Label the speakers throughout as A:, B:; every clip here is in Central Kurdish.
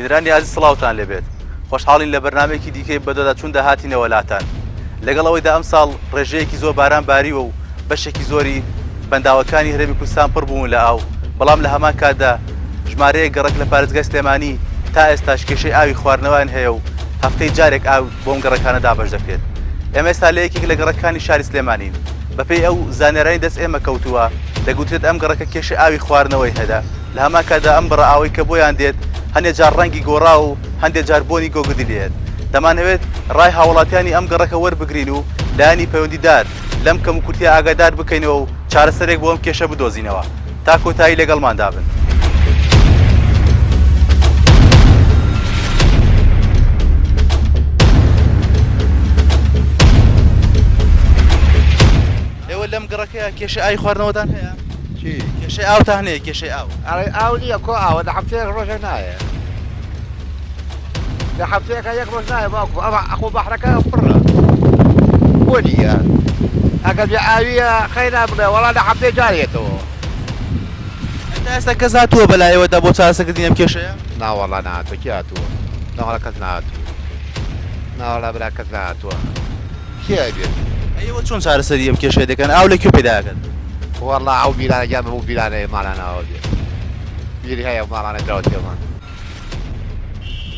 A: بینەرانی ئازیز سڵاوتان لێبێت خۆشحاڵین لە بەرنامەیەکی دیکەی بەدواداچووندا هاتینەوە لاتان لەگەڵ ئەوەیدا ئەمساڵ ڕێژەیەکی زۆر باران باریوە و بەشێکی زۆری بەنداوەکانی هەرێمی کوردستان پڕ بوون لە ئاو بەڵام لە هەمان کاتدا ژمارەیەک گەڕەک لە پارێزگای سلێمانی تا ئێستاش کێشەی ئاوی خواردنەوەیان هەیە و هەفتەی جارێک ئاو بۆ ئەم گەڕەکانە دابەش دەکرێت. ئێمە ئێستا لە یەکێک لە گەڕەکانی شاری سلێمانین. بەپێی ئەو زانیارانەی دەست ئێمە کەوتووە، دەگوترێت ئەم گەڕەکە کێشەی ئاوی خواردنەوەی هەیە، لە هەمان کاتدا ئەم بڕە ئاوەی کە بۆیان دێت هەندێ جار ڕەنگی گۆڕاوە و هەندێ جار بۆنی گۆگردی لێیەت. دەمانهەوێت ڕای هاوڵاتیانی ئەم گەڕەکە وەربگرین و لایەنی پەیوەندیدار لەم کەموکورتییە ئاگادار بکەینەوە و چارەسەرێک بۆ ئەم کێشە بدۆزینەوە. تا کۆتایی لەگەڵماندا بن. ئێوە لەم گەڕەکەیە کێشەی ئاوی خواردنەوەتان هەیە؟
B: چی؟
A: کێشەی ئاوتان هەیە کێشەی ئاو؟
B: ئەڵێ ئاو نییە کۆ ئاوە لە هەفتەیەک ڕۆژێک نایە لە هەفتەیەکە یەک ڕۆژ نایە باوکم ئەمە ئەخۆ بەحرەکە پڕە بۆ نییە ئەگەر بێ ئاویە خەیرا بڵێ وەڵا لە هەفتەی جارێتەوە
A: تا ئێستا کەس هاتووە بەلای ئێوەدا بۆ چارەسەرکردنی ئەم کێشەیە؟
B: ناوەڵا نەهاتووە کێ هاتووە؟ ناوەڵا کەس نەهاتووە ناوەڵا برا کەس نەهاتووە کێ ئەبێت؟
A: ئەی ئێوە چۆن چارەسەری ئەم کێشەیە دەکەن؟ ئاو لە کوێ پەیدا ئەکەن؟
B: وەڵا ئەو بیرانە گیان بەو بیرانەیە ماڵانەوە بێت بیری هەیە ماڵانە دراوە تێمان.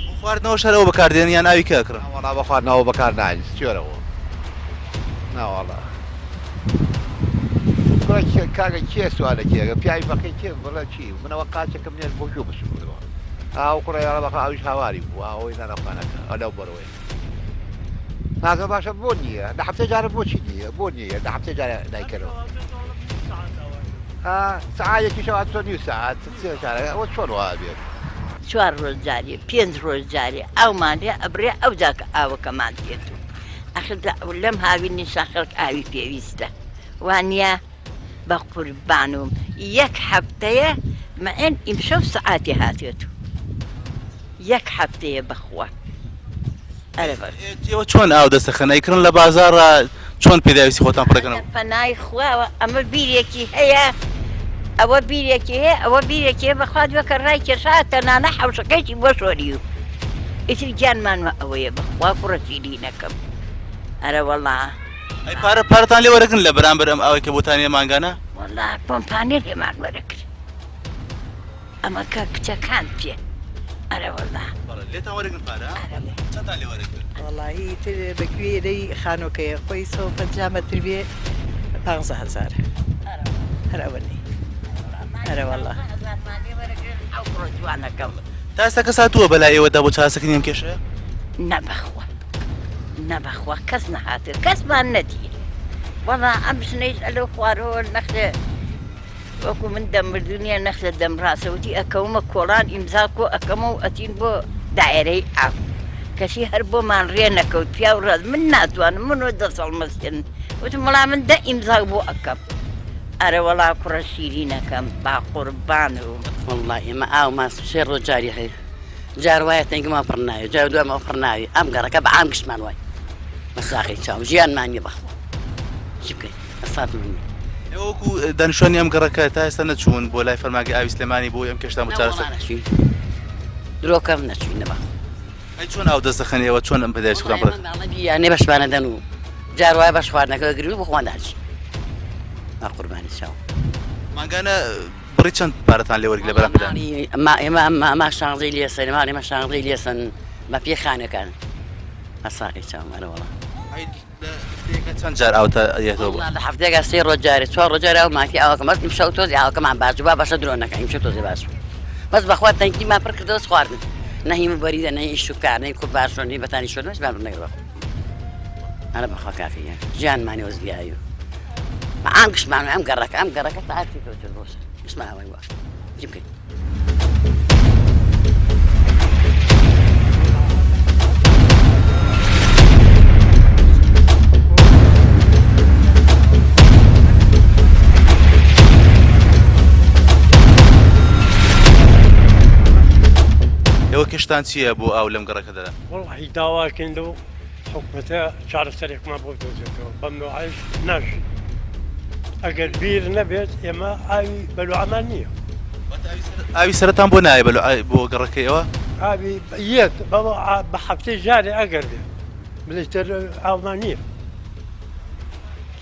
A: بۆ خواردنەوەش هەر ئەوە بەکاردێنن یان ئاوی کە ئەکڕن؟
B: ناوەڵا بۆ خواردنەوە بەکار ناهێنین سوێرەوە ناوەڵا. کوڕە کێ کاکە کێ سوالە کێ پیاوی فەقێ کێ بڵێ چی منەوە قاچێکم نییە بۆ کوێ بچمەوە ئاو کوڕە یاڵە بەخوا ئەویش هاواری بوو ئەوەی نانەخوانەکە ئەلەو بەرەوەی نازە باشە بۆ نییە لە هەفتەی جارە بۆچی نییە بۆ نییە لە هەفتەی جارە دایکەرەوە سعاتێکی شەوات چۆن نیو سعات ئەوە چۆن وا بێت
C: چوار ڕۆژ جارێ پێنج ڕۆژ جارێ ئاومان لێ ئەبرێ ئەوجا کە ئاوەکەمان دێت و ئەخر لەم هاوینیشا خەڵک ئاوی پێویستە وانە بە قوربانوم یەک هەفتەیە مەعێن ئیمشەو سەعاتی هاتێت و یەک هەفتەیە بەخوا ئەرە بەس.
A: ئێوە چۆن ئاو دەستەخەن ئەیکڕن لە بازاڕا چۆن پێداویستی خۆتان پڕ دەکەنەوە؟
C: لە پەنای خواوە ئەمە بیرێکی هەیە ئەوە بیرێکی هەیە ئەوە بیرێکی هەیە بەخوا دوێکە ڕای کێشا تەنانە حەوشەکەیشی بۆ شۆریو ئیتر گیانمان وە ئەوەیە بەخوا کوڕە شیرینەکەم ئەرە وەڵا.
A: ئەی پارە پارەتان لێ وەرەگرن لە بەرامبەر ئەم ئاوەی کە بۆتان یە مانگانە؟
C: وەڵا کۆمپانیا لێمان وەرەگرن. ئەمە کە کچەکان پێ ئەرە وەڵا.
A: بەڵێ لێتان وەرەگرن پارە؟
C: ئەرە وەڵا.
A: چەندتان لێ وەرەگرن؟
D: وەڵاهی ئیتر بە گوێرەی خانۆکەیە خۆی 150 مەتر بێ 15 هەزار هەر ئەوە نی ئەرە وەڵا.
C: ئەو کوڕە جوانەکەم.
A: تا ئێستا کەس هاتووە بەلای ئێوەدا بۆ چارەسەرکردنی ئەم کێشەیە؟
C: نا بەخوا نا بەخوا کەس نەهاتووە کەسمان نەدیە وەڵا ئەم ژنەیش ئەلەو خوارەوە نەخێ وەکو من دەمردوو نیە نەخێر دەم ڕاستە وتی ئەکەومە کۆڵان ئیمزا کۆ ئەکەمە و ئەچین بۆ دایرەی ئاو کەچی هەر بۆمان ڕێ نەکەوت پیاو ڕاست من ناتوانم من و دەسەڵمەستێن وتم وەڵا من دە ئیمزا بۆ ئەکەم ئەرە وەڵا کوڕە شیرینەکەم با قوربان و
E: وەڵا ئێمە ئاومان سێ ڕۆژ جاری هەیە جار وایە تەنگمان پڕ ناوێ جار دوایمان پڕ ناوێ ئەم گەڕەکە بە عام گشتمان وای بە ساغی چاو ژیانمان نیە بەخوا چی بکەین ئەساتمان نیە.
A: ئێوە وەکو دانیشتوانی ئەم گەڕەکە تا ئێستا نەچوون بۆ لای فەرمانگەی ئاوی سلێمانی بۆ ئەم کێشتان بۆ چارەسەر؟
E: نەچوین درۆکەم نەچوین نەبا.
A: ئەی چۆن ئاو دەست دەخەن ئێوە چۆن ئەم پێداویستی خۆتان پڕ دەکەن؟
E: یانێ بەشمانە دەن و جار وایە بەش خواردنەکە گرن و بۆ خۆمان داچین. با قوربانی چاو.
A: مانگانە بڕی چەند پارەتان لێ وەرگرت لە بەرامبەر پێدان؟
E: ئێمە ئەما شانزەی لێسەن ماڵی ئێمە شانزەی لێسەن بە پێی خانەکان. ئەساقی چاوم ئەرە وەڵا.
A: لە هەفتەیەکا چەند جار ئاو تا یەتەوە بۆ؟
E: وەڵا لە هەفتەیەکا سێ ڕۆژ جارێ چوار ڕۆژ جارێ ئاو ماکی ئاوەکەم بەس ئیمشەو تۆزێ ئاوەکەمان باش بوو با بەشە درۆ نەکەم ئیمشەو تۆزێ باش بوو بەس بەخوا تەنکیمان پڕ کردەوە بەس خواردن نە هی موبەریدە نە هی ئیش و کار نە هی کوبار شۆن نە هی بەتانی شۆردن هیچمان پڕ نەکردەوە ئەرە بەخوا کاکە گیان ژیانمانی وەزبیاوی بە عام گشتمان ئەم گەڕەکە ئەم گەڕەکە تا تێکەوتووە بۆ سەر گشتمان ئاوای وە چی بکەین
A: ئێوە کێشتان چییە بۆ ئاو لەم گەڕەکەدا؟
F: وەڵاهی داواکەین لەو حکومەتە چارەسەرێکمان بۆ بدۆزێتەوە بەم نەوعەش ناژین ئەگەر بیر نەبێت ئێمە ئاوی بەلوعەمان نییە.
A: ئاوی سەرتان بۆ نایە بۆ گەڕەکەی ئەوە؟
F: ئاوی یەت بەڵا بە هەفتەی جارێ ئەگەر بێ بلتر ئاومان نییە.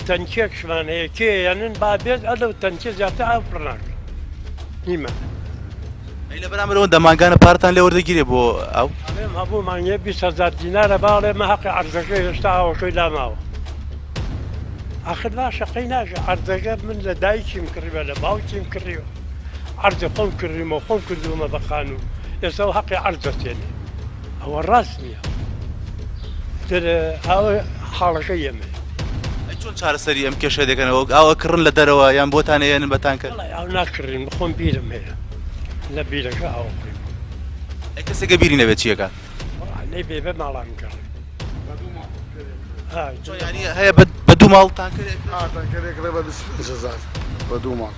F: تەنکیەکشمان هەیە کێ یانن با بێت ئەلەو تەنکیە زیاتر ئاو پڕ ناکە نیمە.
A: ئەی لە بەرامبەر ئەوەندە مانگانە پارەتان لێ وەردەگیرێ بۆ ئاو؟
F: ئەڵێم هەبوو مانگێ 20 هەزار دینارە باڵێ مە هەقی عەرزەکەی هێشتا ئاوەکەی لا ماوە. ئاخر باشە قەی ناکە عەرزەکە من لە دایکیم کڕیوە لە باوکیم کڕیوە عەرزی خۆم کڕیومە خۆم کردوومە بە خانوو ئێستا ئەو هەقی عەرز دەستێنێ. ئەوە ڕاست نییە تر ئەوە حاڵەکە ئێمەیە.
A: ئەی چۆن چارەسەری ئەم کێشەیە دەکەنەوە ئاو ئەکڕن لە دەرەوە یان بۆتان ئەیەنن بە تانکەر؟
F: وەڵای ئاو ناکڕین خۆم بیرم هەیە لە بیرەکە ئاو ئەخۆین.
A: ئەی کەسێک بیری نەبێت چی ئەکات؟
F: وەڵا نەیبێ بە ماڵان گەڕێ.
A: چۆن یانی هەیە بە دوو ماڵ تانکەر ئەکڕێ؟
G: ئا تانکەر ئەکڕێ بە 25 هەزار بە دوو ماڵ.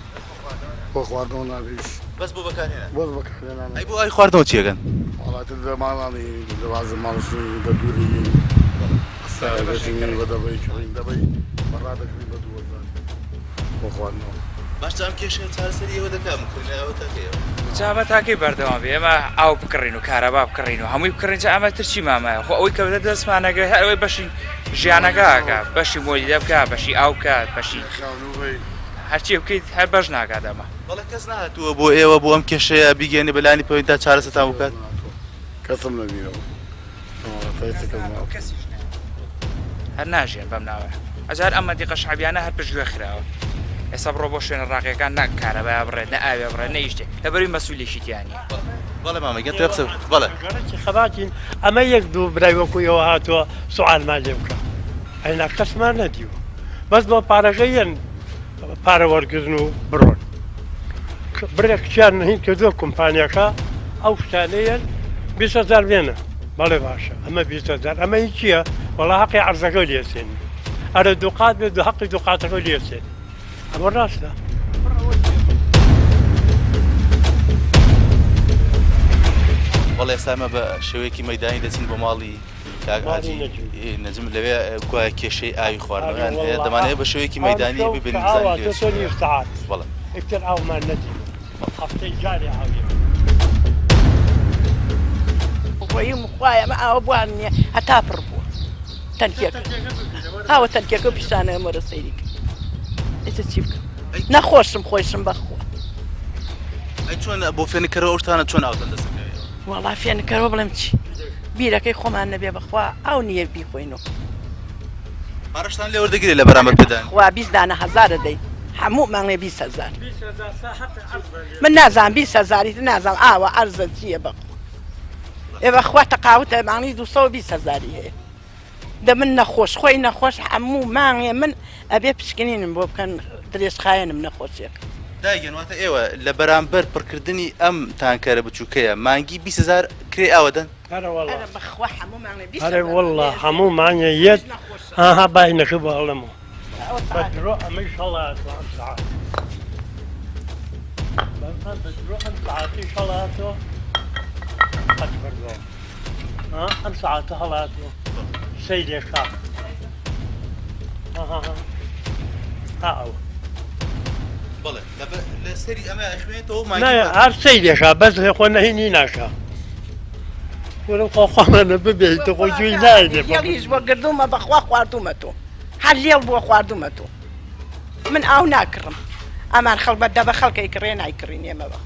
G: بۆ خواردنەوە نابیش.
A: بەس بۆ بەکارهێنان.
G: بەس بەکارهێنان.
A: ئەی بۆ ئاوی خواردنەوە چی ئەکەن؟
G: وەڵا ئیتر لە ماڵان ئەیێنین لە بازە ماڵ شوێنی بە دوور ئەیێنین سایەکەشین بە دەبەی کڕین دەبەی بە ڕادەکڕین بە 2000 بۆ خواردنەوە.
A: باشە ئەم کێشەیە چارەسەری ئێوە دەکا ئەم کڕینە ئەوە تاکەی ئێوە؟
H: جا ئەمە تاکەی بەردەوام بێ ئێمە ئاو بکڕین و کارەبا بکڕین و هەمووی بکڕین جا ئەمە تر چیمان مایە خۆ ئەوەی کە دەستمان نەگرێت هەر ئەوەی بەشی ژیانەکە ئەکا بەشی مۆلیدە بکا بەشی ئاو بکا بەشی هەرچی بکەیت هەر بەش ناکات ئەمە.
A: بەڵێ کەس نەهاتووە بۆ ئێوە بۆ ئەم کێشەیە بیگەیەنێ بە لانی پەیوەندی تا چارەسەتان بکات؟
G: کەسم نەبینەوە
H: هەر ناژیێن بەم ناوەیە ئەجار ئەم مەنتیقە شەعبیانە هەر پشتگوێ خراوە ئێستا بڕۆ بۆ شوێنە ڕاقیەکان نە کارەبای بڕێت نە ئاوێ بڕێت نە هیچ شتێک لەبەروی مەسوولێکی تیا نییە.
A: بەڵێ مامە گیان تۆ قسە بکە بەڵێ.
F: گەڕەکی خەباتین ئەمە یەک دوو برای وەکو ئێوە هاتووە سوعالمان لێ بکە ئەینا کەسمان نەدیوە بەس بۆ پارەکە یەن پارە وەرگرن و بڕۆن بڕێک کچیان هین کردووە کۆمپانیاکە ئەو شتانەیەن 20 هەزار بێنە بەڵێ باشە ئەمە 20 هەزار ئەمە هی چییە وەڵا حەقی عەرزەکە لێسێنی ئەرە دووقات بێت دوو حەقی دووقاتەکە لێسێنی ئەمە ڕاستە.
A: بەڵێ ئێستا ئێمە بە شێوەیەکی مەدانی دەچین بۆ ماڵی کاک حاجی نەجم لەوێ گوایە کێشەی ئاوی خواردنەوەیان هەیە دەمانەوێت بە شێوەیەکی مەدانی ببینین بزانین لەوێ چی هەیە. بەڵێ.
F: ئیتر ئاومان نەدی هەفتەی جارێ ئاویە.
D: ڕۆییم خوایە ئەمە ئاوە بوان نییە هەتا پڕ بووە تەنکیەکە ئاوە تەنکیەکە پیشانە وەرە سەیری کە ئیتر چی بکەم نەخۆشم خۆیشم بەخوا.
A: ئەی چۆن بۆ فێنککەرەوە ئەو شتانە چۆن ئاوتان دەست دەکەوێت؟
D: وەڵا فێنککەرەوە بڵێم چی بیرەکەی خۆمان نەبێ بەخوا ئاو نییە بیخۆینەوە.
A: پارەشتان لێ وەردەگیرێ لە بەرامبەر پێدانی؟
D: خوا 20 دانە هەزارە دەی هەموو مانگێ 20 هەزار من نازانم 20 هەزاری تر نازانم ئاوە عەرزە چییە بەخوا ئێ بەخوا تەقاوتە مانگی 220 هەزاری هەیە دە من نەخۆش خۆی نەخۆش هەموو مانگێ من ئەبێ پشکنینم بۆ بکەن درێژخایەنم نەخۆشیەکە.
A: دایە گیان واتە ئێوە لە بەرامبەر پڕکردنی ئەم تانکەرە بچووکەیە مانگی 20 هەزار کرێی ئاوە دەن؟
F: ئەرە وەڵا.
D: ئەرە بەخوا هەموو مانگێ 20
F: ئەرێ
D: هەزار
F: وەڵا هەموو مانگێ یەت هاها باینەکە بۆ هەڵەمەوە بە درۆ ئەمەیش هەڵاتوە ئەم سەعات بە درۆ ئەم سەعاتیش هەڵاتوە قەت بردەوە ئەم سەعاتە هەڵاتوە سەیرێکا ها ئەوە
A: بەڵێ لەسەری ئەمە ئەخوێنێتەوە
F: هەر سەیرێکا بەس خۆ نەهینی ناکا وەرە خوا خوامانە ببێت تۆ خۆ گوێی نایەنێ
D: لێڵیش بۆ گردوومە بەخوا خواردوومە تۆ هەر لێڵ بووە خواردوومە تۆ من ئاو ناکڕم ئەمان خەڵک بە دەبە خەڵکەی کڕێ نایکڕین ئێمە بە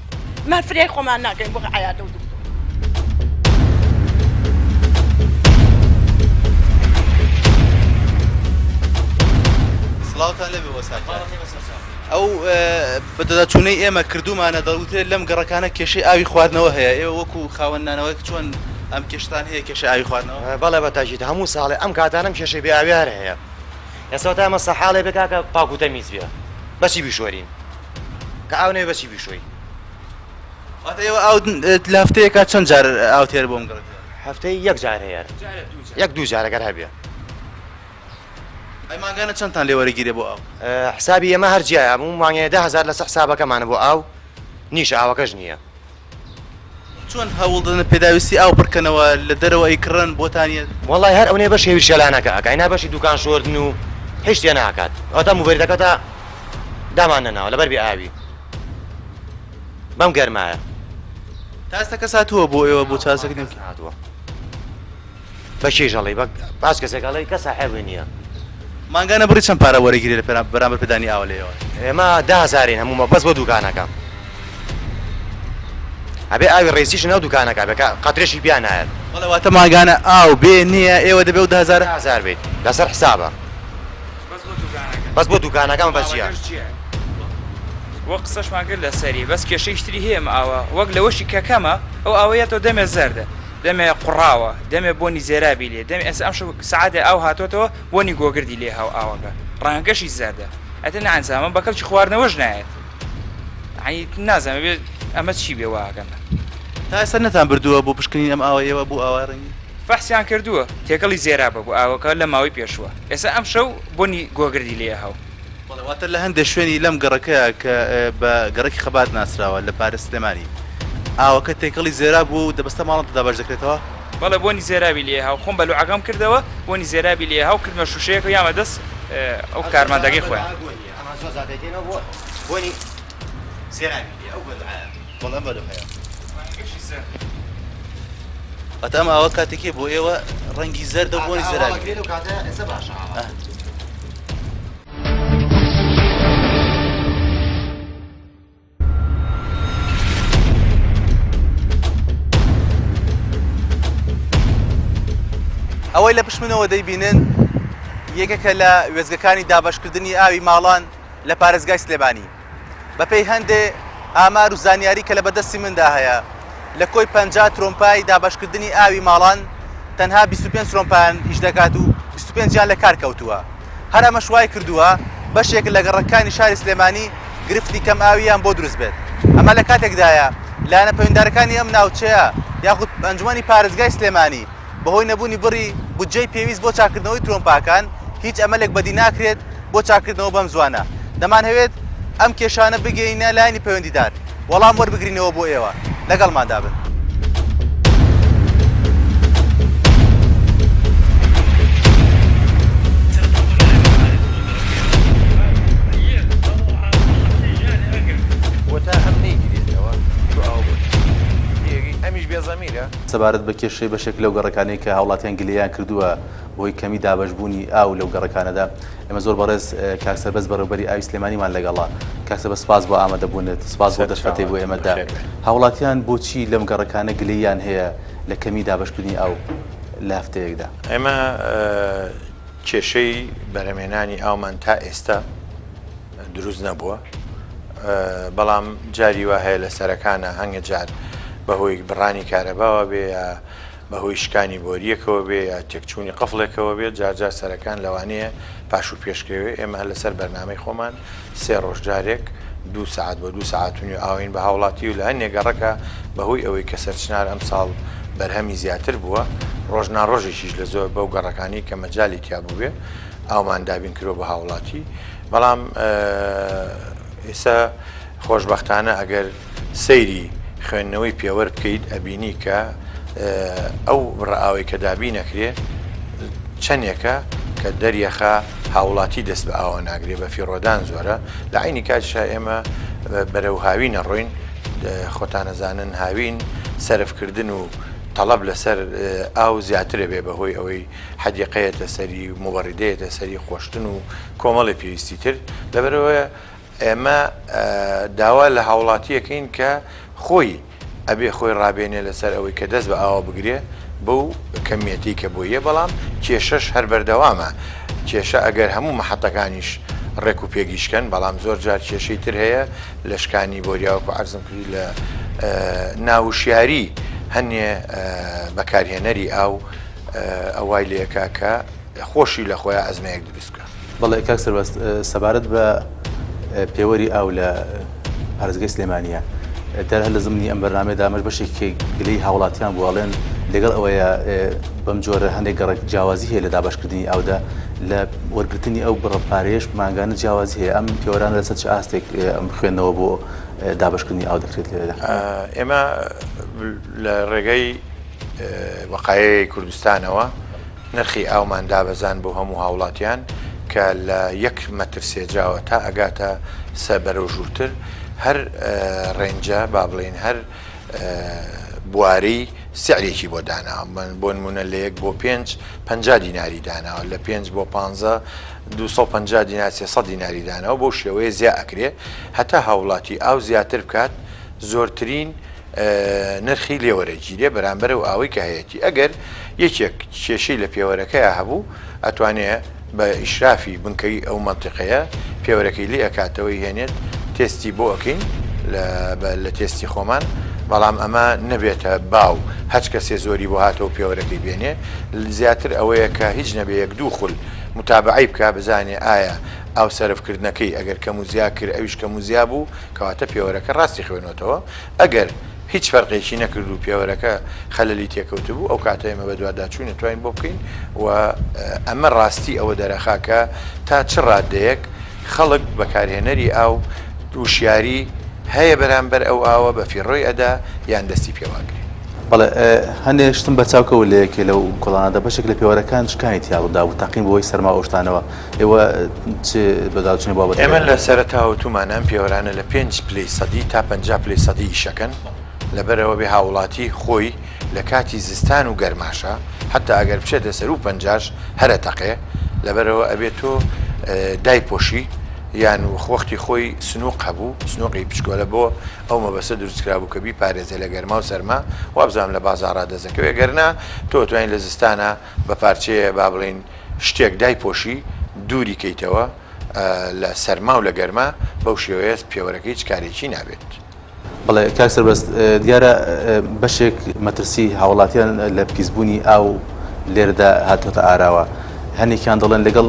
D: من فریای خۆمان ناکەین بۆ عیادە و دکتۆر.
A: سڵاوتان لێبێ وەساکان ئەو بەدەداچوونەی ئێمە کردومانە دەوترێت لەم گەڕەکانە کێشەی ئاوی خواردنەوە هەیە ئێوە وەکو خاوەن نانەوەک چۆن ئەم کێشتان هەیە کێشە ئاوی خواردنەوە؟
I: بەڵێ بە تاکید هەموو ساڵێ ئەم کاتانەم کێشەی بێ ئاوی هەر هەیە ئێستا تا ئەمە سەحاڵێ بێ کاکە پاک و تەمیز بێ بەچی بیشۆرین کە ئاو نەبێ بەچی بیشۆی؟
A: واتە ئێوە ئاو لە هەفتەیەکا چەند جار ئاو تێر بۆم گەڕەکە؟
I: هەفتەی یەک جار هەیە یەک دوو جار ئەگەر هەبێ.
A: ئەی مانگانە چەندتان لێ وەرەگیرێ بۆ ئاو؟
I: حسابی ئێمە هەر جیایە هەموو مانگێ 10,000 لەسەر حسابەکەمانە بۆ ئاو نیشە ئاوەکەش نییە.
A: چۆن هەوڵ دەدەن پێداویستی ئاو پڕکەنەوە لە دەرەوە ئەیکڕن بۆتان یەت؟
I: وەڵای هەر ئەونەی بەشی هەویر شێلانەکە ئەکا ئینا بەشی دوکان شۆردن و هیچ تێ ناکات ئەوەتا موبەریدەکە تا دامان نەناوە لەبەر بێ ئاوی بەم گەرمایە.
A: تا ئێستا کەس هاتووە بۆ ئێوە بۆ چارەسەرکردنی
I: کەس نەهاتووە. بە کێیش ئەڵێی بە باش کەسێک ئەڵێی کەس ساحێبی نییە.
A: مانگانە بڕی چەند پارە وەرەگیرێ لە بەرامبەر پێدانی ئاوە لە ئێوە؟
I: ئێمە دە هەزارین هەموومە بەس بۆ دوکانەکە. ئەبێ ئاوی ڕێسیش ناو دوکانەکە بێ کە قەترێشی پیا نایەت.
A: بەڵێ واتە مانگانە ئاو بێ نییە ئێوە دەبێ ئەو 10000
I: 10,000 بیت لەسەر حسابە. بەس بۆ دوکانەکە مەبەست چیە؟
H: وەک قسەشمان کرد لەسەری بەس کێشەیش تری هەیە ئەم ئاوە وەک لەوەشی کە کەمە ئەو ئاوە یەتەوە دەمێ زەردە دەمێ قوڕاوە دەمێ بۆنی زێرابی لێ دەمێ ئێستا ئەمشەو سەعاتێ ئاو هاتۆتەوە بۆنی گۆگردی لێ هاو ئاوەکە ڕەنگەکەشی زەردە ئەتر نانزانم بە کەڵکی خواردنەوەش نایەت یانی نازانم بێ ئەمە چی بێ وا ئەکەن.
A: تا ئێستا نەتان بردووە بۆ پشکنین ئەم ئاوە ئێوە بۆ ئاوا ڕەنگی؟
H: فەحسیان کردووە تێکەڵی زێرابە بوو ئاوەکە لە ماوەی پێشووە ئێستا ئەمشەو بۆنی گۆگردی لێ هاو.
A: بەڵێ واتە لە هەندێک شوێنی لەم گەڕەکەیە کە بە گەڕەکی خەبات ناسراوە لە پارێز سلێمانی ئاوەکە تێکەڵی زێراب بووە و دەبەستە ماڵان دابەش دەکرێتەوە؟
H: بەڵێ بۆنی زێرابی لێ هاو خۆم بەلوعەکەم کردەوە بۆنی زێرابی لێ هاو کردمە شوشەیەک و یامە دەست ئەو کارمەندەکەی خۆیان.
I: ئەمان زۆر جار دەیکەینەوە بۆ بۆنی زێرابی لێ ئەو بەلوعەیە.
A: بەڵێ ئەم بەلوعەیە. واتە ئەم ئاوە کاتێکی بۆ ئێوە ڕەنگی زەردە و بۆنی زێرابی لێ.
I: ئێستا باشە ئاوا.
A: ئەوەی لە پشت منەوە دەیبینن یەکێکە لە وێستگەکانی دابەشکردنی ئاوی ماڵان لە پارێزگای سلێمانی بەپێی هەندێ ئامار و زانیاری کە لە بەردەستی مندا هەیە لە کۆی 50 ترۆمپای دابەشکردنی ئاوی ماڵان تەنها 25 ترۆمپایان ئیش دەکات و 25یان لە کار کەوتووە هەر ئەمەش وای کردووە بەشێک لە گەڕەکانی شاری سلێمانی گرفتی کەم ئاوییان بۆ دروست بێت. ئەمە لە کاتێکدایە لایەنە پەیوەندیدارەکانی ئەم ناوچەیە یاخود ئەنجومەنی پارێزگای سلێمانی بەهۆی نەبوونی بڕی بودجەی پێویست بۆ چاککردنەوەی ترۆمپاکان هیچ ئەمەلێک بەدی ناکرێت بۆ چاککردنەوە بەم زوانە دەمانهەوێت ئەم کێشانە بگەینە لایەنی پەیوەندیدار وەڵام وەربگرینەوە بۆ ئێوە لەگەڵماندا بن. سەبارەت بە کێشەی بەشێک لەو گەڕەکانەی کە هاوڵاتیان گلەییان کردووە بەهۆی کەمی دابەشبوونی ئاو لەو گەڕەکانەدا ئێمە زۆر بەڕێز کاک سەربەست بەڕێوبەری ئاوی سلێمانیمان لەگەڵە. کاک سەربەست سپاس بۆ ئامادەبوونت، سپاس بۆ دەرفەتەی بۆ ئێمە دا. هاوڵاتیان بۆچی لەم گەڕەکانە گلەییان هەیە لە کەمی دابەشکردنی ئاو لە هەفتەیەکدا؟
J: ئێمە کێشەی بەرهەمهێنانی ئاومان تا ئێستا دروست نەبووە، بەڵام جاری وا هەیە لە سەرەکانە هەنگە جار بەهۆی بڕانی کارەباوە بێ یا بەهۆی شکانی بۆرییەکەوە بێ یا تێکچوونی قفڵێکەوە بێت، جار جار سەرەکان لەوانەیە پاش و پێش کەوێ، ئێمە هەر لەسەر بەرنامەی خۆمان سێ ڕۆژ جارێک دوو سەعات بۆ دوو سەعات و نیو ئاوین بە هاوڵاتی و لە هەنێ گەڕەکە بەهۆی ئەوەی کە سەرچنار ئەمساڵ بەرهەمی زیاتر بووە ڕۆژ نا ڕۆژێکیش لە زۆر بەو گەڕەکانی کە مەجالی تیا بووبێ ئاومان دابین کردوە بۆ هاوڵاتی بەڵام ئێستا خۆشبەختانە ئەگەر سەیری خوێندنەوەی پێوەر بکەیت ئەبینی کە ئەو بڕە ئاوەی کە دابین ئەکرێ چەندێکە کە دەریەخا هاوڵاتی دەست بە ئاوە ناگرێ بە فیڕۆدان زۆرە لە عەینی کاتیشا ئێمە بەرەو هاوین ئەڕۆین خۆتان ئەزانن هاوین سەرفکردن و تەڵەب لەسەر ئاو زیاترە بێ بەهۆی ئەوەی حەدیقەیەتە سەری موبەڕیدەیەتە سەری خۆشتن و کۆمەڵی پێویستی تر لەبەرئەوە ئێمە داوا لە هاوڵاتی ئەکەین کە خۆی ئەبێ خۆی ڕابێنێ لەسەر ئەوەی کە دەست بە ئاوە بگرێ بەو کەمیەتەی کە بۆیە بەڵام کێشەش هەر بەردەوامە کێشە ئەگەر هەموو مەحەتەکانیش ڕێک و پێکیش کەن بەڵام زۆر جار کێشەی تر هەیە لە شکانی بۆریا وەکو عەرزم کردی لە ناوشیاری هەنێ بەکارهێنەری ئاو ئەوای لێکا کە خۆشی لە خۆیا ئەزمەیەک دروست بکا.
A: بەڵێ کاک سەربەست سەبارەت بە پێوەری ئاو لە پارێزگای سلێمانییە دیارە هەر لە زمنی ئەم بەرنامەیەدا ئەمەش بەشێکی گلەی هاوڵاتیان بوو ئەڵێن لەگەڵ ئەوەیە بەم جۆرە هەندێک گەڕەک جیاوازی هەیە لە دابەشکردنی ئاودا لە وەرگرتنی ئەو بڕە پارەیەش مانگانە جیاوازی هەیە ئەم پێوەرانە لەسەر چ ئاستێک ئەم خوێندنەوە بۆ دابەشکردنی ئاو دەکرێت لێرەدا؟
J: ئێمە لە ڕێگەی وەقایەی کوردستانەوە نرخی ئاومان دابەزاند بۆ هەموو هاوڵاتیان کە لە یەک مەتر سێجاوە تا ئەگاتە سە بەرەو ژوورتر هەر ڕێنجە با بڵێین هەر. بوارەی سعرێکی بۆ داناوە بۆ نمونە لە یەک بۆ پێنج 50 دیناری داناوە لە پێنج بۆ پانزە 250 دینار 300 دیناری داناوە بەو شێوەیە زیا ئەکرێ هەتا هاوڵاتی ئاو زیاتر بکات زۆرترین نرخی لێ وەرەگیرێ بەرامبەر ئەو ئاوەی کە هەیەتی ئەگەر یەکێک کێشەی لە پێوەرەکەیا هەبوو ئەتوانێ بە ئیشرافی بنکەی ئەو مەنتیقەیە پێوەرەکەی لێ ئەکاتەوەی هێنێت تێستی بۆ ئەکەین لە تێستی خۆمان بەڵام ئەمە نەبێتە باو هەچ کەسێ زۆری بۆ هاتەوە پێوەرەکەی بێنێ زیاتر ئەوەیە کە هیچ نەبێ یەک دوو خول متابعەی بکا بزانێ ئایا ئاو سەرفکردنەکەی ئەگەر کەم و زیا کرد ئەویش کەم و زیا بوو کەواتە پێوەرەکە ڕاستی خوێنۆتەوە ئەگەر هیچ فەرقێکی نەکرد و پێوەرەکە خەلەلی تێکەوتبوو ئەو کاتە ئێمە بەدواداچوون ئەتوانین بۆ بکەین و ئەمە ڕاستی ئەوە دەرەخا کە تا چ ڕادەیەک خەڵک بەکارهێنەری ئاو وشیاری هەیە بەرامبەر ئەو ئاوە بە فیڕۆی ئەدا یان دەستی پێواگرێ.
A: بەڵێ هەندێ شتم بەرچاو کەوت لە یەکێ لەو کۆڵانەدا بەشێک لە پێوەرەکان شکانی تیا ڕوودابوو تەقین بەهۆی سەرما و ئەو شتانەوە ئێوە چ بەدواداچوونێک بۆ بابەتەکە
J: ئێمە
A: دەکەن؟
J: لە سەرەتاوە وتوومانە ئەم پێوەرانە لە پێنج پلەی سەدی تا 50 پلەی سەدی ئیشەکەن، لەبەرئەوە بێ هاووڵاتی خۆی لە کاتی زستان و گەرماشا حەتا ئەگەر بچێتە سەروو پەنجاش هەر ئەتەقێ، لەبەرئەوە ئەبێ تۆ دایپۆشی یان وەختی خۆی سنووق هەبوو، سنووقی بچکۆلە بۆ ئەو مەبەستە دروستکرابوو کە بیپارێزێ لە گەرما و سەرما، وابزانم لە بازاڕا دەستدەکەوێ، گەرنا تۆ ئەتوانی لە زستانا بە پارچەیە با بڵێین شتێک دایپۆشی دووری کەیتەوە لە سەرما و لە گەرما بەو شێوەیە پێوەرەکە هیچ کارێکی نابێت.
A: بەڵێ کاک سەربەست دیارە بەشێک مەترسی هاوڵاتیان لە پیسبوونی ئاو لێرەدا هاتۆتە ئاراوە هەندێکیان دەڵێن لەگەڵ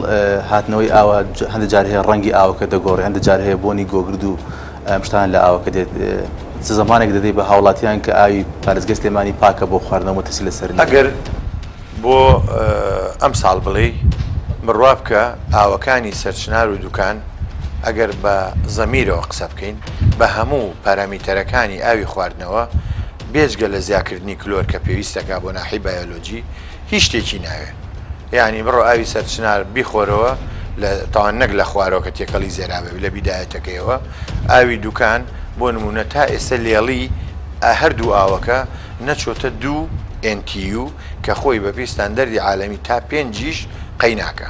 A: هاتنەوەی ئاوە هەندێک جار هەیە ڕەنگی ئاوەکە دەگۆڕێ هەندێک جار هەیە بۆنی گۆگرد و ئەم شتان لە ئاوەکە دێت چ زەمانێک دەدەی بە هاوڵاتیان کە ئاوی پارێزگای سلێمانی پاکە بۆ خواردنەوە مەترسی لەسەر نییە؟
J: ئەگەر بۆ ئەمساڵ بڵێی بڕوا بکە ئاوەکانی سەرچنار و دوکان ئەگەر بە زەمیرەوە قسە بکەین بە هەموو پارامیتەرەکانی ئاوی خواردنەوە بێجگە لە زیاکردنی کلۆر کە پێویستەکا بۆ ناحی بایۆلۆجی هیچ شتێکی ناوێ یانی بڕۆ ئاوی سەرچنار بیخۆرەوە لە تاوان نەک لە خوارەوە کە تێکەڵی زێرابە لە بیدایەتەکەیەوە ئاوی دوکان بۆ نمونە تا ئێستا لێڵی هەردوو ئاوەکە نەچۆتە دوو NTU کە خۆی بەپێی ستاندەردی عالەمی تا پێنجیش قەیناکە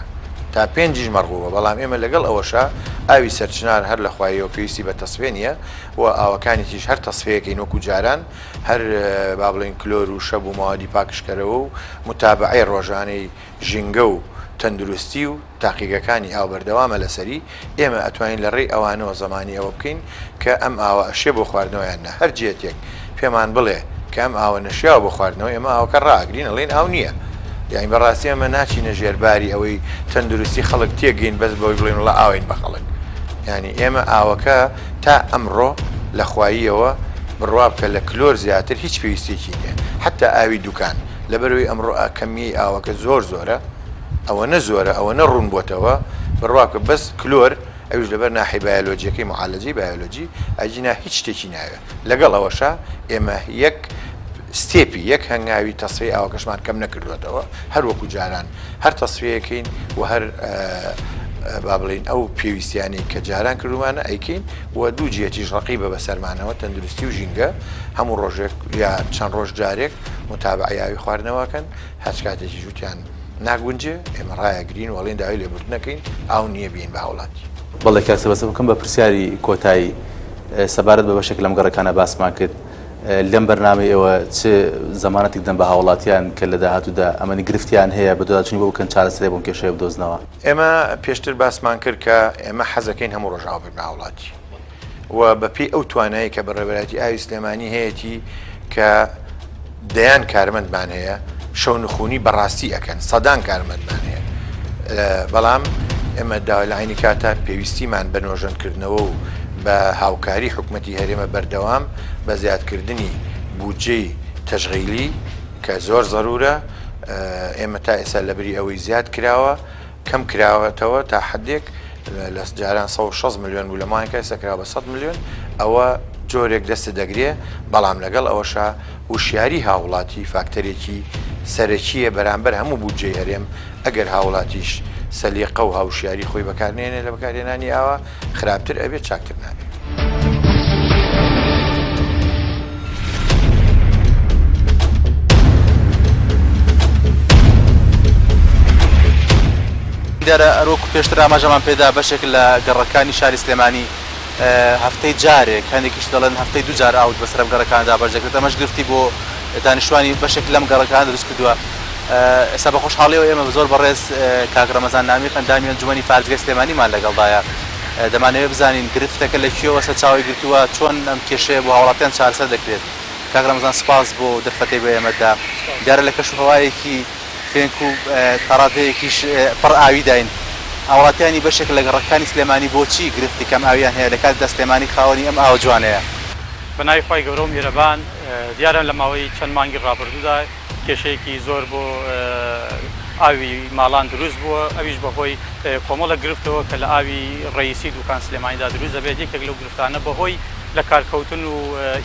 J: تا پێنجیش مەرغوبە بەڵام ئێمە لەگەڵ ئەوەشا ئاوی سەرچنار هەر لە خواییەوە پێویستی بە تەسفیە نییە و ئاوەکانیتیش هەر تەسفیەکەین وەکو جاران هەر با بڵێین کلۆر و شەب و مەوادی پاکژکەرەوە و متابەعەی ڕۆژانەی ژینگە و تەندروستی و تاقیگەکانی ئاو بەردەوامە لەسەری، ئێمە ئەتوانین لە ڕێی ئەوانەوە زەمانی ئەوە بکەین کە ئەم ئاوە ئەشێ بۆ خواردنەوە یان نا، هەر جێتێک پێمان بڵێ کە ئەم ئاوە نەشیاوە بۆ خواردنەوە ئێمە ئاوەکە ڕائەگرین ئەڵێین ئاو نییە. یانی بە ڕاستی ئێمە ناچینە ژێر باری ئەوەی تەندروستی خەڵک تێگەین بەس بەوەی بڵێین وەڵا ئاوین بە خەڵک. یانی ئێمە ئاوەکە تا ئەمڕۆ لە خواییەوە بڕوا بکە لە کلۆر زیاتر هیچ پێویستیەکی نییە حەتا ئاوی دوکان لەبەرئەوەی ئەمڕۆ کەمیی ئاوەکە زۆر زۆرە ئەوەنە زۆرە ئەوەنە ڕوون بۆتەوە بڕوا بکە بەس کلۆر ئەویش لەبەر ناحی بایۆلۆجیەکەی معالەجەی بایۆلۆجی ئەگینا هیچ شتێکی ناوێ لەگەڵ ئەوەشا ئێمە یەک step ی یەک هەنگاوی تەسفیەی ئاوەکەشمان کەم نەکردوەتەوە هەر وەکو جاران هەر تەسفیەکەین و هەر با بڵین ئەو پێویستیانەی کە جاران کردومانە ئەیکەین و دوو جیەتیش ڕقیبە بەسەرمانەوە تەندروستی و ژینگە هەموو ڕۆژێک یا چەند ڕۆژ جارێک متابعەی ئاوی خواردنەوەکەن هەچ کاتێکیش وتیان ناگونجێ ئێمە ڕایەگرین و ئەڵێین داوای لێبوردن ئەکەین ئاو نییە بیەین بە هاوڵاتی.
A: بەڵێ کاک سەربەست بکەم بە پرسیاری کۆتایی سەبارەت بە بەشێک لەم گەڕەکانە باسمان کرد لەم بەرنامەی ئێوە چ زەمانەتێک دەن بە هاوڵاتیان کە لە داهاتوودا ئەمەنی گرفتیان هەیە بەدواداچوونی بۆ بکەن چارەسەرێک بۆم کێشەیە بدۆزنەوە؟
J: ئێمە پێشتر باسمان کرد کە ئێمە حەزەکەین هەموو ڕۆژ ئاو بێت بە هاوڵاتی و بەپێی ئەو توانایی کە بەڕێوەبەرایەتی ئاوی سلێمانی هەیەتی کە دەیان کارمەندمان هەیە شەونخونی بەڕاستی ئەکەن سەدان کارمەندمان هەیە بەڵام ئێمە داوا لە عینی کاتە پێویستیمان بە نۆژەنکردنەوە و بە هاوکاری حکومەتی هەرێمە بەردەوام بە زیادکردنی بودجەی تەشغیلی کە زۆر زەرورە ئێمە تا ئێستا لەبری ئەوەی زیاد کراوە کەم کراوەتەوە تا حدێک لە جاران 160 ملیۆن بوو لە مانگێکا ئێستا کراوە بە 100 ملیۆن ئەوە جۆرێک دەستت دەگرێ بەڵام لەگەڵ ئەوەشا وشیاری هاوڵاتی فاکتەرێکی سەرەکییە بەرامبەر هەموو بودجەی هەرێم ئەگەر هاوڵاتیش سەلیقە و هاوشیاری خۆی بەکار نێنێ لە بەکارهێنانی ئاوا خراپتر ئەبێت چاکتر نابێت.
A: دیارە هەروەکو پێشتر ئاماژەمان پێدا بەشێک لە گەڕەکانی شاری سلێمانی هەفتەی جارێک هەندێکیش دەڵێن هەفتەی دووجار ئاو بەسەر ئەم گەڕەکانە دابەش دەکرێت ئەمەش گرفتی بۆ دانیشتوانی بەشێک لەم گەڕەکانە دروست کردووە ئێستا بە خۆشحاڵیەوە ئێمە زۆر بەڕێز کاک ڕەمەزان نامیق ئەندامی ئەنجومەنی پارێزگای سلێمانیمان لەگەڵدایە دەمانەوێت بزانین گرفتەکە لە کوێوە سەرچاوەی گرتووە چۆن ئەم کێشەیە بۆ هاوڵاتیان چارەسەر دەکرێت کاک ڕەمەزان سپاس بۆ دەرفەتەی بە ئێمەت دا دیارە لە کەشوهەوایەکی فێنک و تاڕادەیەکیش پڕ ئاویداین. هاوڵاتیانی بەشێک لە گەڕەکانی سلێمانی بۆچی گرفتی کەم ئاویان هەیە لەکاتێکدا سلێمانی خاوەنی ئەم ئاوە جوانەیە؟
K: بە ناوی خوای گەورە و میهرەبان، دیارە لە ماوەی چەند مانگی ڕابردوودا کێشەیەکی زۆر بۆ ئاوی ماڵان دروست بووە، ئەویش بەهۆی کۆمەڵێک گرفتەوە کە لە ئاوی ڕەئیسی دوکان سلێمانیدا دروست دەبێت، یەکێک لەو گرفتانە بەهۆی لەکارکەوتن و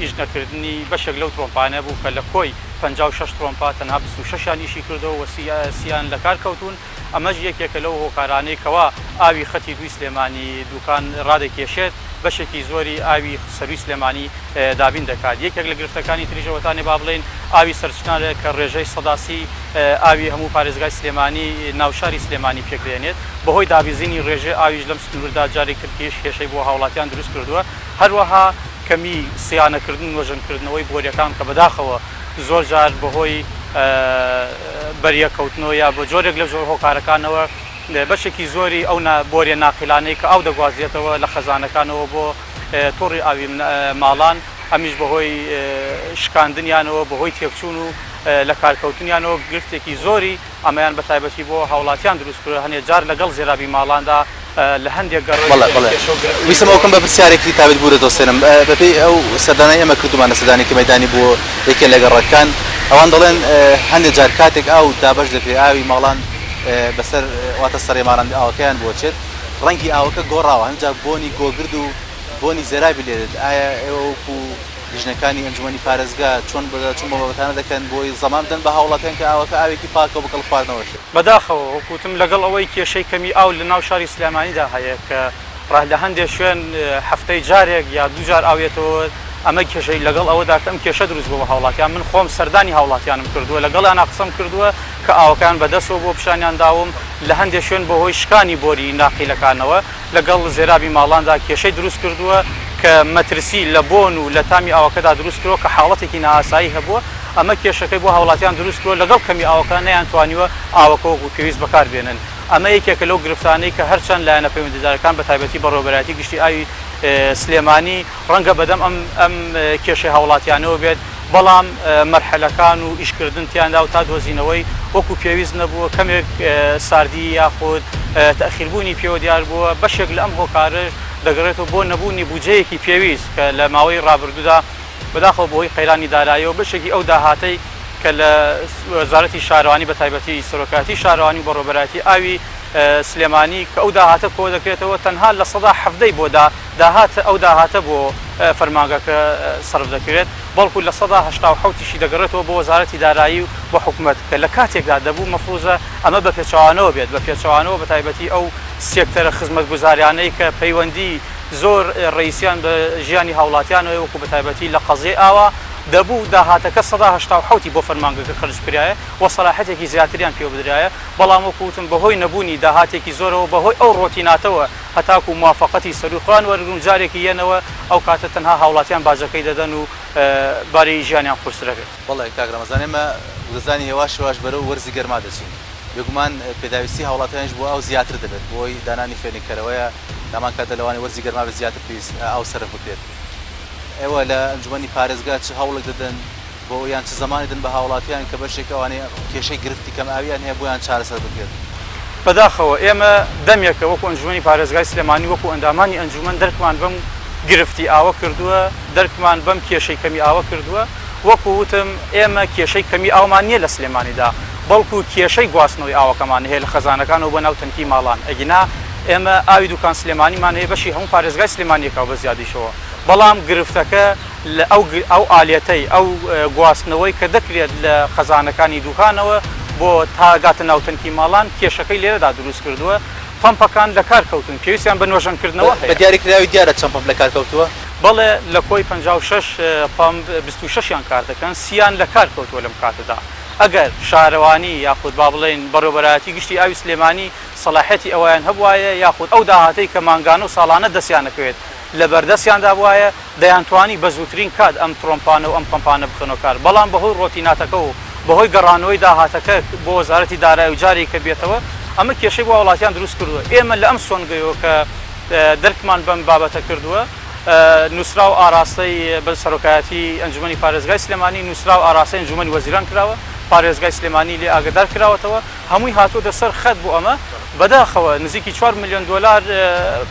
K: ئیش نەکردنی بەشێک لەو ترۆمپانە بوو کە لە کۆی 56 ترۆمپا تەنها 26 یان ئیشی کردەوە و سیان لەکار کەوتوون، ئەمەش یەکێکە لەو هۆکارانەی کەوا ئاوی خەتی دووی سلێمانی دوکان ڕادەکێشێت، بەشێکی زۆری ئاوی سەرووی سلێمانی دابین دەکات. یەکێک لە گرفتەکانی تریش ئەوەتانێ با بڵێین ئاوی سەرچنارە کە ڕێژەی 30% ئاوی هەموو پارێزگای سلێمانی ناوشاری سلێمانی پێکدێنێت، بەهۆی دابیزینی ڕێژەی ئاویش لەم سنووردا جارێکی تر کێشەی بۆ هاوڵاتیان دروست کردووە. هەروەها کەمی سیانەکردن و نۆژەنکردنەوەی بۆریەکان کە بەداخەوە زۆر جار بەهۆی بەریەککەوتنەوە یا بە جۆرێک لە جۆر هۆکارەکانەوە بەشێکی زۆری ئەو بۆریە ناقیلانەی کە ئاو دەگوازرێتەوە لە خەزانەکانەوە بۆ تۆڕی ئاوی ماڵان ئەمیش بەهۆی شکاندنیانەوە بەهۆی تێکچوون و لەکارکەوتنیانەوە گرفتێکی زۆری ئەمەیان بە تایبەتی بۆ هاوڵاتیان دروست کردوە، هەنێ جار لەگەڵ زێرابی ماڵاندا لە هەندێک گەڕەک
A: بەڵێ بەڵێ
K: کێشە و گرفتی
A: ویستم ئەوکەم بە پرسیارێکی تایبەت بورە دۆستێنم بەپێی ئەو سەردانەی ئێمە کردومانە سەردانێکی مەیدانی بۆ یەکێ لە گەڕەکان ئەوان دەڵێن هەندێ جار کاتێک ئاو دابەش دەکرێت ئاوی ماڵان بەسەر واتە سەرێ ماڵان ئاوەکەیان بۆ چێت ڕەنگی ئاوەکە گۆڕاوە هەندێ جار بۆنی گۆگرد و بۆنی زێرابی لێدێت ئایا ئێوە وەکو لیژنەکانی ئەنجومەنی پارێزگا چۆن بەدواداچوون بۆ بابەتانە دەکەن بۆی زەمان بدەن بە هاوڵاتیان کە ئاوەکە ئاوێکی پاکە و بە کەڵک خواردنەوەشە؟
K: بەداخەوە وەک وتم لەگەڵ ئەوەی کێشەی کەمی ئاو لە ناو شاری سلێمانیدا هەیە کە لە هەندێک شوێن هەفتەی جارێک یا دووجار ئاو یەتەوە ئەمە کێشەی لەگەڵ ئەوەدا کە ئەم کێشە دروست بووە بە هاوڵاتیان من خۆم سەردانی هاوڵاتیانم کردووە لەگەڵیانا قسەم کردووە کە ئاوەکەیان بەدەستەوە بووە پیشانیان داوم لە هەندێک شوێن بەهۆی شکانی بۆری ناقیلەکانەوە لەگەڵ زێرابی ماڵاندا کێشەی دروست کردووە کە مەترسی لە بۆن و لە تامی ئاوەکەدا دروست کردووە کە حاڵەتێکی نائاسایی هەبووە، ئەمە کێشەکەی بۆ هاوڵاتیان دروست کردووە لەگەڵ کەمی ئاوەکە نەیانتوانیوە ئاوەکە وەکو پێویست بەکار بێنن. ئەمە یەکێکە لەو گرفتانەی کە هەرچەند لایەنە پەیوەندیدارەکان بە تایبەتی بەڕێوەبەرایەتی گشتی ئاوی سلێمانی ڕەنگە بەدەم ئەم ئەم کێشەی هاوڵاتیانەوە بێت، بەڵام مەرحەلەکان و ئیشکردن تیاندا و تا دۆزینەوەی وەکو پێویست نەبووە، کەمێک ساردی یاخود تەئخیربوونی پێوە دیار بووە، بەشێک لە ئەم هۆکارەش دەگەڕێتەوە بۆ نەبوونی بودجەیەکی پێویست کە لە ماوەی ڕابردوودا بەداخەوە بەهۆی قەیرانی داراییەوە بەشێکی ئەو داهاتەی کە لە وەزارەتی شارەوانی بە تایبەتی سەرۆکایەتی شارەوانی و بەڕێوەبەرایەتی ئاوی سلێمانی کە ئەو داهاتە کۆدەکرێتەوە تەنها 17% ی بۆ داهات ئەو داهاتە بۆ فەرمانگەکە سەرف دەکرێت، بەڵکو 87% یشی دەگەڕێتەوە بۆ وەزارەتی دارایی و بۆ حکومەت، کە لە کاتێکدا دەبوو مەفروزە ئەمە بە پێچەوانەوە بێت، بە پێچەوانەوە بە تایبەتی ئەو سێکتەرە خزمەتگوزاریانەی کە پەیوەندی زۆر ڕەئیسیان بە ژیانی هاوڵاتیانەوەیە وەکو بە تایبەتی لە قەزیەی ئاوا دەبوو داهاتەکە 87% ی بۆ فەرمانگەکە خەرج بکرایە و سەلاحەتێکی زیاتریان پێ بدرایە، بەڵام وەکو وتم بەهۆی نەبوونی داهاتێکی زۆرەوە بەهۆی ئەو ڕۆتیناتەوە هەتاکو موافەقەتی سەروی خۆیان وەرگرن و جارێکی یەنەوە ئەو کاتە تەنها هاوڵاتیان باجەکەی دەدەن و باری ژیانیان قورستر ئەبێت.
A: بەڵێ کاک رەمەزان ئێمە دەزانین هێواش هێواش بەرەو وەرزی گەرما دەچین بێگومان پێداویستی هاوڵاتیانیش بۆ ئاو زیاتر دەبێت بۆی دانانی فێنککەرەوەیە لەهەمان کاتدا لەوانەیە وەرزی گەرما بێت زیاتر پێویست ئاو سەرف بکرێت ئێوە لە ئەنجومەنی پارێزگا چ هەوڵێک دەدەن بۆ یان چ زەمانی دەن بە هاوڵاتیان کە بەشێک ئەوانەی کێشەی گرفتی کەم ئاویان هەیە بۆیان چارەسەر بکرێت؟
K: بەداخەوە ئێمە دەمێکە وەکو ئەنجومەنی پارێزگای سلێمانی وەکو ئەندامانی ئەنجومەن دەرکمان بەم گرفتی ئاوە کردووە، دەرکمان بەم کێشەی کەمی ئاوە کردووە، وەکو وتم ئێمە کێشەی کەمی ئاومان نییە لە سلێمانیدا، بەڵکو کێشەی گواستنەوەی ئاوەکەمان هەیە لە خەزانەکانەوە بۆ ناو تەنکی ماڵان، ئەگینا ئێمە ئاوی دوکان سلێمانیمان هەیە بەشی هەموو پارێزگای سلێمانی ئەکا و بە زیادیشەوە، بەڵام گرفتەکە لە ئەو ئەو ئالێتەی ئەو گواستنەوەی کە دەکرێت لە خەزانەکانی دوکانەوە بۆ تا گاتە ناو تەنکی ماڵان کێشەکەی لێرەدا دروست کردووە پەمپەکان لە کار کەوتوون پێویستیان بە نۆژەنکردنەوە
A: بە
K: هەیە.
A: دیاری کراوی دیارە چەند پەمپ لە کار کەوتووە؟
K: بەڵێ لە کۆی 56 پەمپ 26 یان کار دەکەن سیان لە کار کەوتووە لەم کاتەدا. ئەگەر شارەوانی یاخود با بڵێین بەڕێوەبەرایەتی گشتی ئاوی سلێمانی سەڵاحیەتی ئەوەیان هەبوایە یاخود ئەو داهاتەی کە مانگانە و ساڵانە دەستیان ئەکەوێت لەبەردەستیاندا بوایە دەیانتوانی بە زووترین کات ئەم ترۆمپانە و ئەم پەمپانە بخەنەوە کار بەڵام بەهۆی ڕۆتیناتەکە و بەهۆی گەڕانەوەی داهاتەکە بۆ وەزارەتی دارایی و جارێکی کە بێتەوە ئەمە کێشەی بۆ هاوڵاتیان دروست کردووە ئێمە لە ئەم سۆنگەیەوە کە دەرکمان بەم بابەتە کردووە نووسراو ئاراستەی بە سەرۆکایەتی ئەنجومەنی پارێزگای سلێمانی نووسراو ئاراستەی ئەنجومەنی وەزیران کراوە پارێزگای سلێمانی لێ ئاگادار کراوەتەوە هەمووی هاتووەتە سەر خەت بۆ ئەمە، بەداخەوە نزیکی چوار ملیۆن دۆلار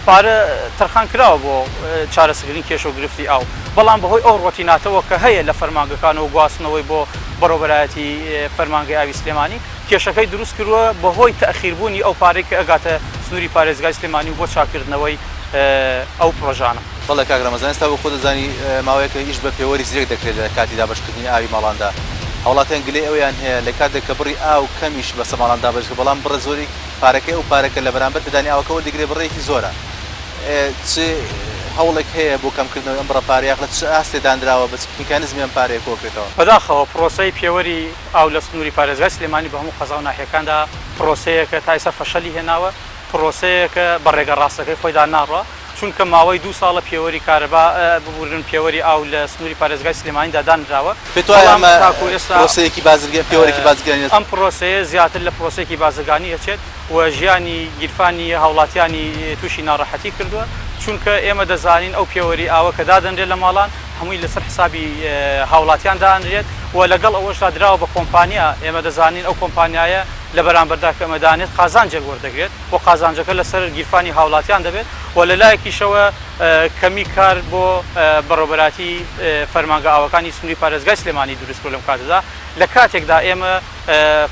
K: پارە تەرخان کراوە بۆ چارەسەکردنی کێشە و گرفتی ئاو، بەڵام بەهۆی ئەو ڕۆتیناتەوە کە هەیە لە فەرمانگەکانەوە گواستنەوەی بۆ بەڕێوەبەرایەتی فەرمانگەی ئاوی سلێمانی کێشەکەی دروست کردووە بەهۆی تەئخیربوونی ئەو پارەی کە ئەگاتە سنووری پارێزگای سلێمانی و بۆ چاککردنەوەی ئەو پڕۆژانە.
A: بەڵێ کاک رەمەزان ئێستا وەک خۆت دەزانی ماوەیەکە ئیش بە پێوەری زیرەک دەکرێت لە کاتی دابەشکردنی ئاوی ماڵاندا هاوڵاتیان گلەی ئەوەیان هەیە لە کاتێک کە بڕی ئاو کەمیش بەسەر ماڵان دابەش دەکرێت بەڵام بڕە زۆری پارەکەی ئەو پارە کە لە بەرامبەر پێدانی ئاوەکە وەردەگیرێت بڕێکی زۆرە چ هەوڵێک هەیە بۆ کەمکردنەوەی ئەم بڕە پارەیە یاخود لە چ ئاستێ دانراوە بە چ میکانیزمی ئەم پارەیە کۆکرێتەوە؟
K: بەداخەوە پرۆسەی پێوەری ئاو لە سنووری پارێزگای سلێمانی بە هەموو قەزا و ناحیەکاندا پرۆسەیەکە تا ئێستا فەشەلی هێناوە پرۆسەیەکە بە ڕێگە ڕاستەکەی خۆیدا ناڕوا چونکە ماوەی دوو ساڵە پێوەری کارەبا ببورن پێوەری ئاو لە سنووری پارێزگای سلێمانیدا دانراوە،
A: پێت وایە
K: بەڵام
A: ئەمە
K: تاکو ئێستا
A: پرۆسەیەکی بازرگە پێوەرێکی بازرگانی
K: ئەم پرۆسەیە زیاتر لە پرۆسەیەکی بازرگانی ئەچێت و ژیانی گیرفانی هاوڵاتیانی تووشی ناڕەحەتی کردووە، چونکە ئێمە دەزانین ئەو پێوەری ئاوە کە دادەنرێت لە ماڵان هەمووی لەسەر حسابی هاوڵاتیان دائەنرێت و لەگەڵ ئەوەشدا دراوە بە کۆمپانیا، ئێمە دەزانین ئەو کۆمپانیایە لە بەرامبەردا کە ئەمە دانێت قازانجێک وەردەگرێت. و قازانجەکە لەسەر گیرفانی هاوڵاتیان دەبێت و لەلایەکیشەوە کەمی کار بۆ بەڕێوەبەرایەتی فەرمانگە ئاوەکانی سنووری پارێزگای سلێمانی دروستکرد لەم کاتەدا لە کاتێکدا ئێمە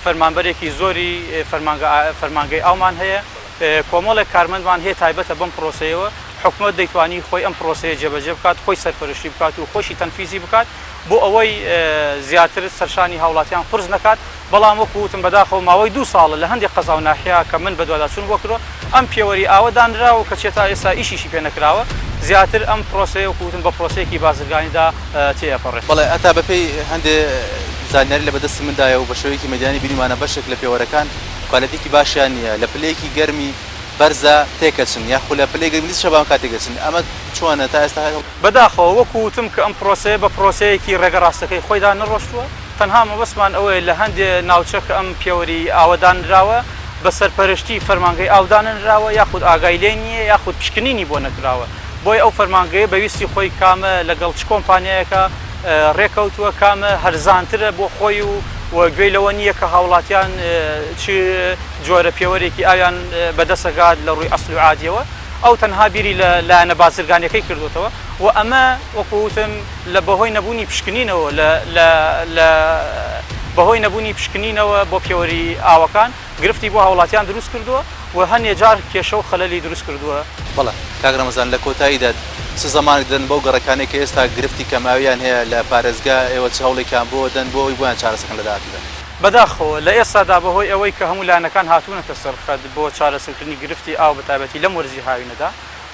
K: فەرمانبەرێکی زۆری فەرمانگەی ئاومان هەیە کۆمەڵێک کارمەندمان هەیە تایبەتە بەم پرۆسەیەوە حکومەت دەیتوانی خۆی ئەم پرۆسەیە جێبەجێ بکات خۆی سەرپەرشتی بکات و خۆشی تەنفیزی بکات بۆ ئەوەی زیاتر سەرشانی هاوڵاتیان قورس نەکات بەڵام وەکو وتم بەداخەوە ماوەی دوو ساڵە لە هەندێک قەزا و ناحیە کە من بەدواداچوون بۆ کردووە ئەم پێوەری ئاوە دانراوە و کەچێ تا ئێستا ئیشیشی پێ نەکراوە زیاتر ئەم پرۆسەیە وەکو وتم بە پرۆسەیەکی بازرگانیدا تێئەپەڕێت.
A: بەڵێ هەتا بەپێی هەندێ زانیاری لە بەدەستی مندایە و بە شێوەیەکی مەیدانی بینیومانە بەشێک لە پێوەرەکان کوالێتیکی باشیان نییە لە پلەیەکی گەرمی بەرزا تێکەچن یاخو لە پلەی گەرمی نزیشە بەم کاتێک دەچن ئەمە چۆنە تا ئێستا هەر
K: بەداخەوە وەکو وتم کە ئەم پرۆسەیە بە پرۆسەیەکی ڕێگە ڕاستەکەی خۆیدا نەڕۆشتووە، تەنها مەبەستمان ئەوەیە لە هەندێ ناوچە کە ئەم پێوەری ئاوە دانراوە بە سەرپەرشتی فەرمانگەی ئاو دانەنراوە یاخود ئاگای لێ نییە یاخود پشکنینی بۆ نەکراوە بۆیە ئەو فەرمانگەیە بە ویستی خۆی کامە لەگەڵ چ کۆمپانیایەکە ڕێکەوتووە کامە هەرزانترە بۆ خۆی و و گوێی لەوە نییە کە هاوڵاتیان چ جۆرە پێوەرێکی ئاویان بەدەستەگات لە ڕووی ئەسل و عادیەوە. ئەو تەنها بیری لە لایەنە بازرگانیەکەی کردۆتەوە و ئەمە وەکو وتم لە بەهۆی نەبوونی پشکنینەوە لە لە لە بەهۆی نەبوونی پشکنینەوە بۆ پێوەری ئاوەکان گرفتی بۆ هاوڵاتیان دروست کردووە و هەنێ جار کێشە و خەلەلی دروست کردووە.
A: بەڵێ کاک رەمەزان لە کۆتاییدا چ زەمانێک دەدەن بەو گەڕەکانەی کە ئێستا گرفتی کەمئاوییان هەیە لە پارێزگا ئێوە چ هەوڵێکیان بۆ دەن بۆ ئەوەی بۆیان چارەسەکەن لە داهاتوودا؟
K: بەداخەوە لە ئێستادا بەهۆی ئەوەی کە هەموو لایەنەکان هاتوونەتە سەر خەت بۆ چارەسەرکردنی گرفتی ئاو بەتایبەتی لەم وەرزی هاوینەدا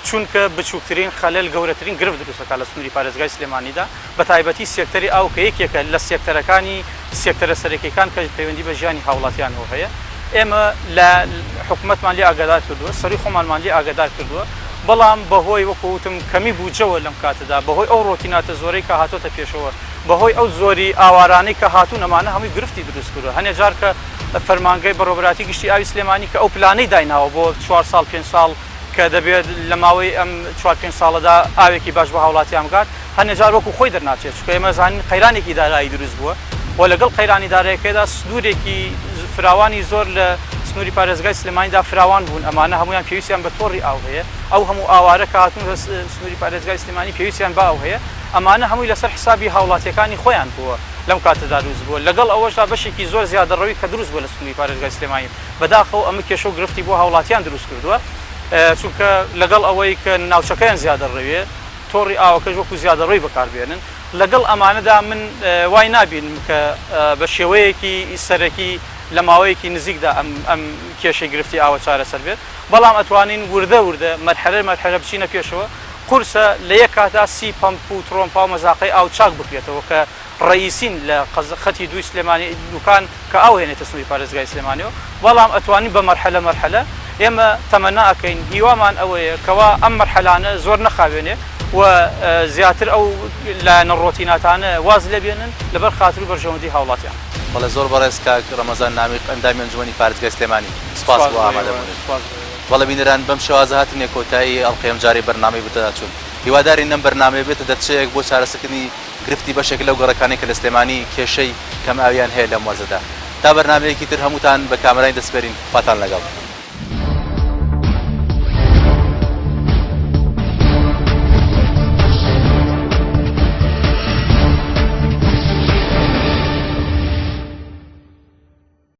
K: چونکە بچووکترین خەلەل گەورەترین گرفت دروست دەکات لە سنووری پارێزگای سلێمانیدا بەتایبەتی سێکتەری ئاو کە یەکێکە لە سێکتەرەکانی سێکتەرە سەرەکیەکان کە پەیوەندی بە ژیانی هاوڵاتیانەوە هەیە ئێمە لە حکومەتمان لێ ئاگادار کردووە سەرووی خۆمانمان لێ ئاگادار کردووە بەڵام بەهۆی وەکو وتم کەمی بودجەوە لەم کاتەدا بەهۆی ئەو ڕۆتیناتە زۆرەی کە هاتۆتە پێشەوە بەهۆی ئەو زۆری ئاوارانەی کە هاتوون ئەمانە هەمووی گرفتی دروست کردووە هەنێ جار کە فەرمانگەی بەڕێوەبەرایەتی گشتی ئاوی سلێمانی کە ئەو پلانەی دایناوە بۆ چوار ساڵ پێنج ساڵ کە دەبێت لە ماوەی ئەم چوار پێنج ساڵەدا ئاوێکی باش بۆ هاوڵاتیان بگات هەنێ جار وەکو خۆی دەرناچێت چونکە ئێمە زانین قەیرانێکی دارایی دروست بووە و لەگەڵ قەیرانی دارایەکەدا سنوورێکی فراوانی زۆر لە سنووری پارێزگای سلێمانیدا فراوان بوون ئەمانە هەمویان پێویستیان بە تۆڕی ئاو هەیە ئەو هەموو ئاوارە کە هاتوون سنووری پارێزگای سلێمانی پێویستیان بە ئاو هەیە ئەمانە هەمووی لەسەر حسابی هاوڵاتیەکانی خۆیان بووە لەم کاتەدا دروست بووە، لەگەڵ ئەوەشدا بەشێکی زۆر زیادەڕەوی کە دروست بووە لە سنووری پارێزگای سلێمانی، بەداخەوە ئەمە کێشە و گرفتی بۆ هاوڵاتیان دروست کردووە، چونکە لەگەڵ ئەوەی کە ناوچەکەیان زیادەڕەویە، تۆڕی ئاوەکەش وەکو زیادەڕۆی بەکاربێنن، لەگەڵ ئەمانەدا من وای نابینم کە بە شێوەیەکی سەرەکی لە ماوەیەکی نزیکدا ئەم ئەم کێشەی گرفتی ئاوە چارەسەر بێت، بەڵام ئەتوانین وردە وردە مەرحەلە مەرحەلە بچینە پێشەوە. قورسە لە یەک کاتا سی پەمپ و ترۆمپا و مەزاقەی ئاو چاک بکرێتەوە کە ڕەئیسین لە خەتی دووی سلێمانی دوکان کە ئاو هێنێتە سنووری پارێزگای سلێمانیەوە، بەڵام ئەتوانین بە مەرحەلە مەرحەلە ئێمە تەمەنا ئەکەین هیوامان ئەوەیە کەوا ئەم مەرحەلانە زۆر نەخاوێنێ و زیاتر ئەو لایەنە ڕۆتیناتانە واز لێ بێنن لەبەر خاتر و بەرژەوەندی هاوڵاتیان.
A: بەڵێ زۆر بەڕێز کاک ڕەمەزان نامیق ئەندامی ئەنجومەنی پارێزگای سلێمانی سوپاس بۆ ئامادەبوونت. بەڵێ بینەران بەم شێوازە هاتینە کۆتایی ئەڵقەی ئەمجارەی بەرنامەی بەدواداچوون. هیوادارین ئەم بەرنامەیە بێتە دەرچەیەک بۆ چارەسەرکردنی گرفتی بەشێک لەو گەڕەکانەی کە لە سلێمانی کێشەی کەم ئاویان هەیە لەم وەرزەدا. تا بەرنامەیەکی تر هەمووتان بە کامەرانی دەسپێرین خواتان لەگەڵ.